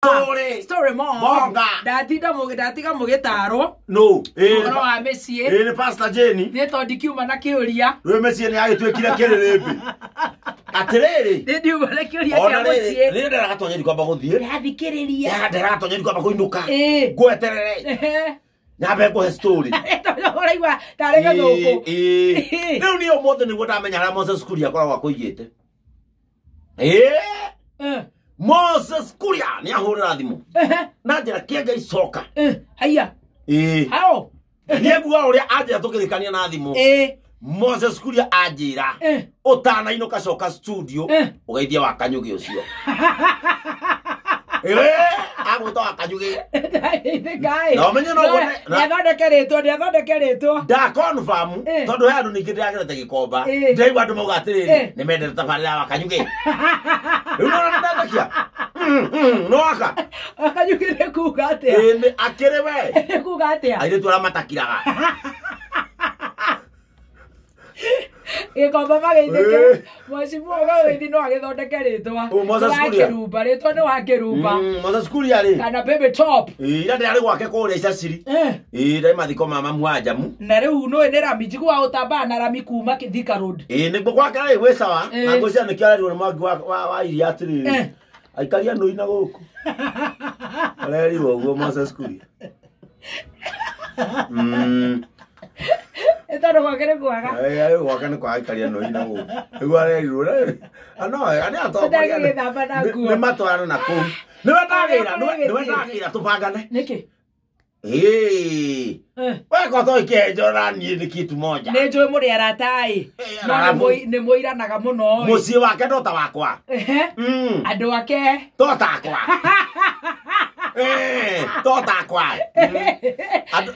Story. Story mo. Bonga. Ndatinda ndatiga mũgĩtarwo. No. Ũhoro wa mĩciĩ. Ĩĩ nĩ Pastor Jane. Nĩ tondũ ndikiuma na kĩũria. Rĩu mĩciĩ nĩ yagĩtuĩkire kĩrĩrĩmbĩ. Atĩrĩrĩ. Nĩ ndiuma na kĩũria Ona kĩa rĩrĩ, mũciĩ. rĩrĩ ndĩragatonya kwamba gũthiĩ. Ndathikĩrĩria. Ndĩragatonya kwamba kũinũka. Ĩĩ. Ngweterere. Nyambe ngũhe story. Tondũ ũraigua tarĩ gĩthũngũ. Ĩĩ. Rĩu niĩ ũmũthĩ nĩguo ndamenya harĩa Moses Kuria akoragwo akũigĩte. Ĩĩ. Moses Kuria nĩ ahũrĩra thimũ. Na njĩra kĩenga icoka. Haiya. Ĩĩ. Hao. Niĩ nguga ũrĩa anjĩra tũkĩrĩkania na thimũ. Ĩĩ. Moses Kuria anjĩra ũtanainũka coka studio ũgeithie wa Kanyugi ũcio. Ĩĩ, agwĩta wa Kanyugi. Na ũmenye no wone- Nĩathondeke rĩtwa, nĩathondeke rĩtwa. Nda confirm tondũ he andũ ningĩ ndĩragerete gĩkomba. Ndĩraigua andũ mauga atĩrĩrĩ, nĩ mendete tabarĩra ya Wakanyugi. Rĩu nĩwona nĩ ndetĩkia? No aka. Wakanyugi nĩ kuga atĩa? Ĩĩ, nĩ akĩrĩ we. Nĩ kuga atĩa? Airĩtu arĩa matakiraga. Gĩkomba magĩithĩkĩra. Mheshimiwa Gawĩthi no agĩthondeke rĩtwa. Ũ, Moses Nĩ wa Kuria. Kĩrumba, rĩtwa nĩ wa Kĩrumba. Moses Kuria rĩ. Kana baby top. Ĩĩ, ira ndĩrarĩ gwake kũrĩa Icaciri. Ĩĩ, ndarĩ mathiko ma mamu wa Njamu. Na rĩu nũĩ nĩ rami, njiguaga ũtambaga na rami kuma Thika Road. Ĩĩ, nĩguo gwake rĩ gwĩ sawa. Na ngwĩciria nĩkĩo arerirwo nĩ Mwangi wa iria atĩrĩrĩ. Aikaria nũi na gũkũ. Arerirwo ũguo Moses Kuria. Nĩ tondũ gwake nĩ kwaga. Ĩĩ, gwake nĩ kwaga aikaria nũi na gũkũ. Nĩguo arerirwo. No, nĩ atongoria. Ndagĩgĩthamba na nguo. Nĩ matwarana na kũu. Nĩwe ndagĩra, nĩwe ndagĩra tũbangane. Nĩkĩ? Ĩĩ. We ko to ikĩenjo na niĩ nĩ kitu moja. Nĩ njũĩ mũrĩ arata ĩ. No nĩ mũiranaga mũno ĩ. Mũciĩ wake no ta wakwa. Andũ ake. To takwa. To takwa.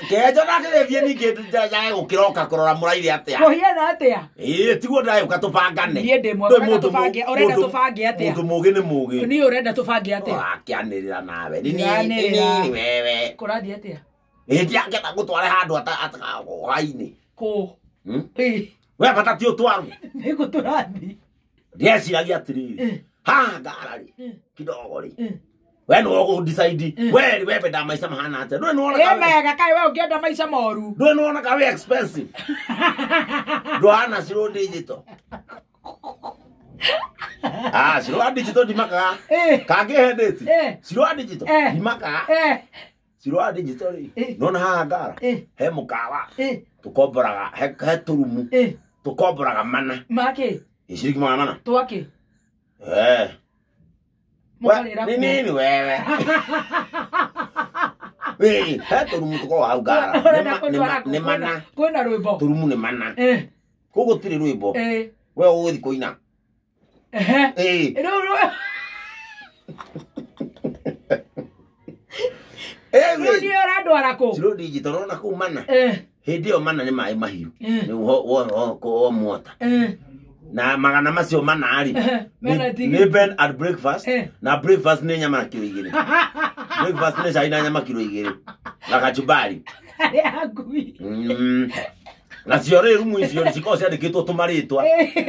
Kĩenjo nake gĩthiĩ ningĩ njage gũkĩroka kũrora mũraire atĩa. Kũhiana atĩa? Ĩĩ, tiguo ndĩragĩũka tũbangane. Niĩ ndĩ mwega, ũrenda tũbange, ũrenda tũbange atĩa? Mũndũ mũũgĩ nĩ mũũgĩ. Niĩ ũrenda tũbange atĩa? Ũrakĩanĩrĩra nawe. Ndĩranĩrĩra. Nini wewe. Kũrathiĩ atĩa? Ĩĩ, ndiangĩenda gũtware handũ hwaĩ-inĩ. Kũ? We bata ti ũtwarwo. Nĩkũ tũrathiĩ? Ndĩreciragia atĩrĩrĩ, haha ngara rĩ, kidogo rĩ. We nĩwe ũgũ-decide. We rĩ, we wendaga maica mahana atĩa? Ndũĩ nĩwona Ĩ ka wĩ- mega, kaĩ we ũngĩenda maica moru? Ndũĩ nĩwona ka wĩ expensive? Ndũhana Slow Digital. Ah, Slow Digital ndimakaga. Kangĩhe date? Slow Digital ndimakaga. Slow Digital rĩ, nĩwona haha ngara? He mũkawa. Tũkomboraga, he tũrumu. Tũkomboraga mana. Makĩ? Ĩ, ciringi magana mana. Twakĩ? Mũkarĩra Nĩ kuo. nini wewe? Ĩĩ, he tũrumu tũkoragwo hau ngara. Ũrenda kũndwara Nĩ kũ? mana. Kwĩna rwĩmbo. Tũrumu nĩ mana. Kũu gũtirĩ rwĩmbo. We ũgũthiĩ kũina. Ĩĩ. Rĩu Ĩĩ, rĩu niĩ ũrandwara kũ? Slow Digital ũrona kũu mana? Hĩndĩ ĩyo mana nĩ maĩ mahiũ. Nĩ womwota. Na magana macio mana rĩ, Mena tigi. nĩ bed and breakfast. Na breakfast nĩ nyama na kiro igĩrĩ. Breakfast nĩ cai na nyama kiro igĩrĩ. Na kachumbari. Harĩa ngui. Nacio rĩ rumu icio nĩ cikoragwo ciandĩkĩtwo tũmarĩtwa.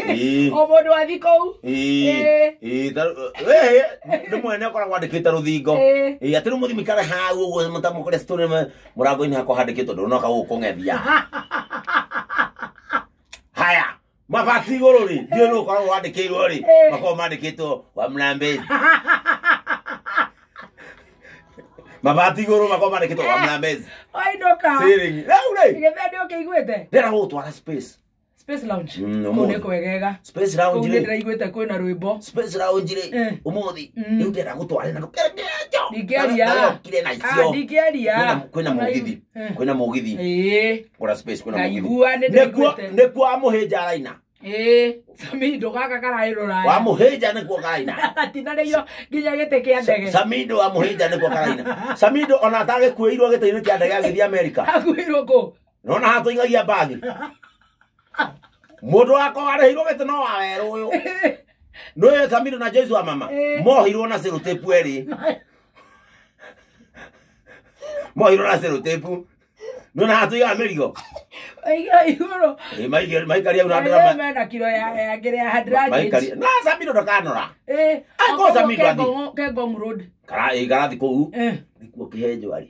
Ĩĩ. O mũndũ athiĩ kũu. Ĩĩ. Ĩĩ, ĩĩ, nĩ mwene ũkoragwo andĩkĩte rũthingo. Ĩĩ, atĩ rĩu mũthiĩ mũikare hau ũguo mũtamũkore story mũrango-inĩ hakwa handĩkĩtwo ndũnoka gũkũ kũng'ethia. Haya, mabati igũrũ rĩ, ndiũĩ nũ ũkoragwo wandĩkĩirwo rĩ, makoragwo mandĩkĩtwo wa Mlambezi. Mabati igũrũ makoragwo mandĩkĩtwo wa Mlambezi. Wainũka. Ceiling. Rĩu rĩ. Gĩthe nĩ ũkĩiguĩte? Ndĩrenda gũgũtwara space. Space Lounge. Ũmũthĩ. Kũu nĩ kwegega. Space Lounge Kũu nĩ rĩ. ndĩraiguĩte kwĩna rwĩmbo. Space Lounge rĩ. Ũmũthĩ. Rĩu ndĩrenda gũtware na ndũkerekerejo. Ndingĩaria. Na wokire na icio. Ndingĩaria. Kwĩna mũgithi. Kwĩna mũgithi. Ĩĩ. Kũra space kwĩna mũgithi. Ngaigua nĩ Nĩkuo ndĩraiguĩte. nĩkuo amũhĩnja araina. Ĩĩ. Samido gaka karaĩ rũraya. Wa mũhĩnja nĩkuo karaina. Gatinarĩio nginya gĩtĩ kĩa ndege. Samido wa mũhĩnja nĩkuo karaina. Samido ona atagĩkuĩirwo gĩtĩ-inĩ kĩa ndege agĩthiĩ Amerika. Akuĩirwo kũ? Nona haha tũigagia mbagi. Mũndũ wakwa warĩhirwo gĩtĩ no wa werũ ũyũ. Nĩũĩ Samido na Joyce wa mama? Mohirwo na sellotape erĩ. Mohirwo na sellotape. Nona haha tũigaga mĩrigo. Igũrũ. Ĩ, maikaria una ndĩra Mena kiro ya kĩrĩa 100. Maikaria na Samido ndakanora. Eh. Ako Samido athi. Kengong Road. Kara ĩ karathi kũu. Eh. Nĩkuo kĩhenjo arĩ.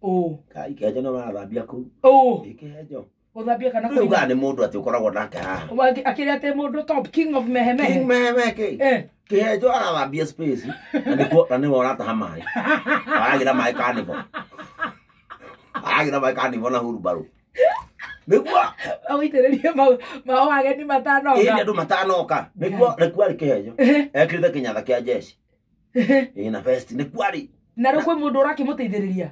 Oh. Kai kĩhenjo no marathambia kũu. Oh. Ĩ kĩhenjo. Gũthambia kana Rĩu ugaga nĩ mũndũ atĩ ũkoragwo nake haha. Akĩrĩa atĩ mũndũ top king of mehemehe. King mehemehe kĩ? Eh. Kĩhenjo arathambia space na nĩkuo na nĩwe ũrataha maĩ. Aragĩra maĩ carnival. Aragĩra maĩ carnival na hurumbarũ. Nĩguo Agũitĩrĩrie mau ageni matanoka. Ĩĩ andũ matanoka. Nĩkuo nĩkuo arĩ kĩhenjo. Ekĩrĩte kĩnyatha kĩa jeshi. Ĩĩ na vest nĩkuo arĩ. Na rĩu kwĩ mũndũ ũrakĩmũteithĩrĩria.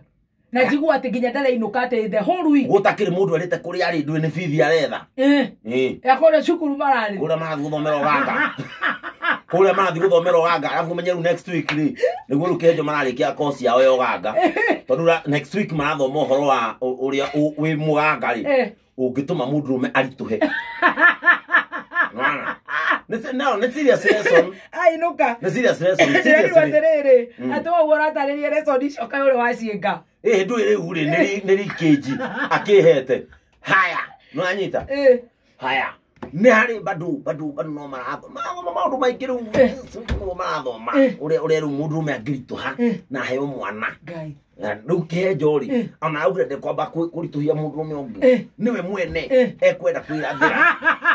Na njigua atĩ nginya ndareinũka atĩ the whole week. Gũtakĩrĩ mũndũ erĩte kũrĩa arĩ ndũĩ nĩ bithi aretha. Eh. Ya kũrĩa cukuru mararĩ. Kũrĩa marathiĩ gũthomera ũganga. Kũrĩa marathiĩ gũthomera ũganga arabu ũmenye rĩu next week rĩ nĩguo rĩu kĩhenjo mararĩkia course yao ya ũganga. Tondũ next week marathoma ũhoro wa ũrĩa wĩ mũganga rĩ ũngĩtũma mũndũrũme aritũhe. Nĩwona? No, nĩ serious lesson. Ainũka. Nĩ serious lesson. Ndĩrerwo atĩrĩrĩ, atĩ ũguo ũratarĩria lesson icio kaĩ ũrĩ waciĩka. Ĩĩ ndũĩ rĩu rĩ nĩ rikĩnji akĩhete. Haya, nĩwanyita? Haya. Nĩ harĩ bado no marathoma maũndũ maingĩ rĩu marathoma ũrĩa rĩu mũndũrũme angĩritũha na aheo mwana. Ngai. Rĩu kĩhenjo rĩ ona augire ndekwamba kũritũhia mũndũrũme ũngĩ nĩwe mwene ekwenda kwĩrathĩra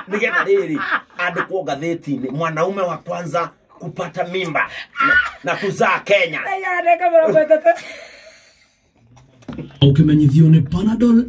nĩgetha rĩrĩ andĩkwo ngathĩti-inĩ mwanaume wa kwanza kupata mimba na kuzaa Kenya. Ũkĩmenyithio nĩ Panadol.